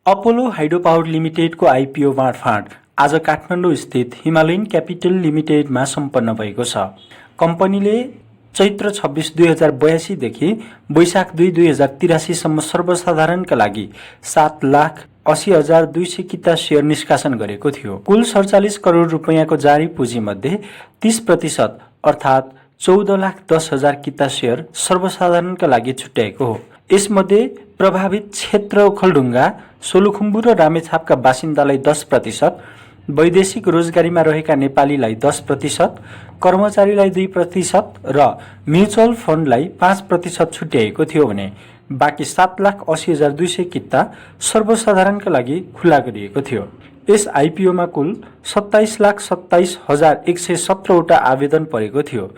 Apollo hydro power लिमिटेडको IPO मार्फत आज काठमाडौँ स्थित हिमालयन क्यापिटल लिमिटेडमा सम्पन्न भएको छ। कम्पनीले चैत्र 26 2082 देखि वैशाख 2 2083 सम्म सर्वसाधारणका लागि 7,80,200 किता सेयर निष्कासन गरेको थियो। कुल 47 करोड रुपैयाँको जारी पुँजी मध्ये 30% अर्थात् 14,10,000 किता सेयर सर्वसाधारणका लागि छुट्याएको हो। यसमध्ये प्रभावित क्षेत्र ओखलढुङ्गा, सोलुखुम्बु र रामेछापका बासिन्दालाई 10%, वैदेशिक रोजगारीमा रहेका नेपालीलाई 10%, कर्मचारीलाई 2% र म्युचुअल फन्डलाई 5% छुट्याएको थियो भने बाँकी 7,80,200 किता सर्वसाधारणका लागि खुला गरिएको थियो। यस आइपिओमा कुल 27,27,117 वटा आवेदन परेको थियो,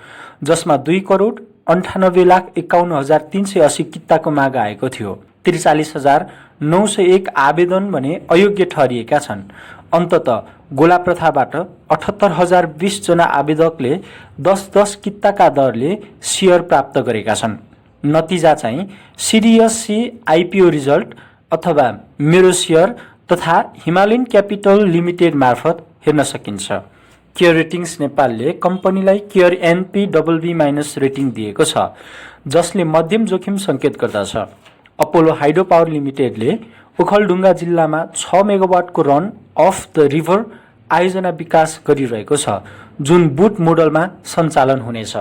जसमा 2,98,51,380 किताको माग आएको थियो। 43,901 आवेदन भने अयोग्य ठहरिएका छन्। अन्ततः गोला प्रथाबाट 78,020 जना आवेदकले 10-10 किताका दरले सेयर प्राप्त गरेका छन्। नतिजा चाहिँ सिडिएससी आइपिओ रिजल्ट अथवा मेरो सेयर तथा हिमालयन क्यापिटल लिमिटेड मार्फत हेर्न सकिन्छ। केयर रेटिङ्स नेपालले कम्पनीलाई केयर NP BB- रेटिङ दिएको छ, जसले मध्यम जोखिम सङ्केत गर्दछ। अपोलो हाइड्रो पावर लिमिटेडले ओखलढुङ्गा जिल्लामा 6 मेगावाटको रन अफ द रिभर आयोजना विकास गरिरहेको छ, जुन बुट मोडलमा सञ्चालन हुनेछ।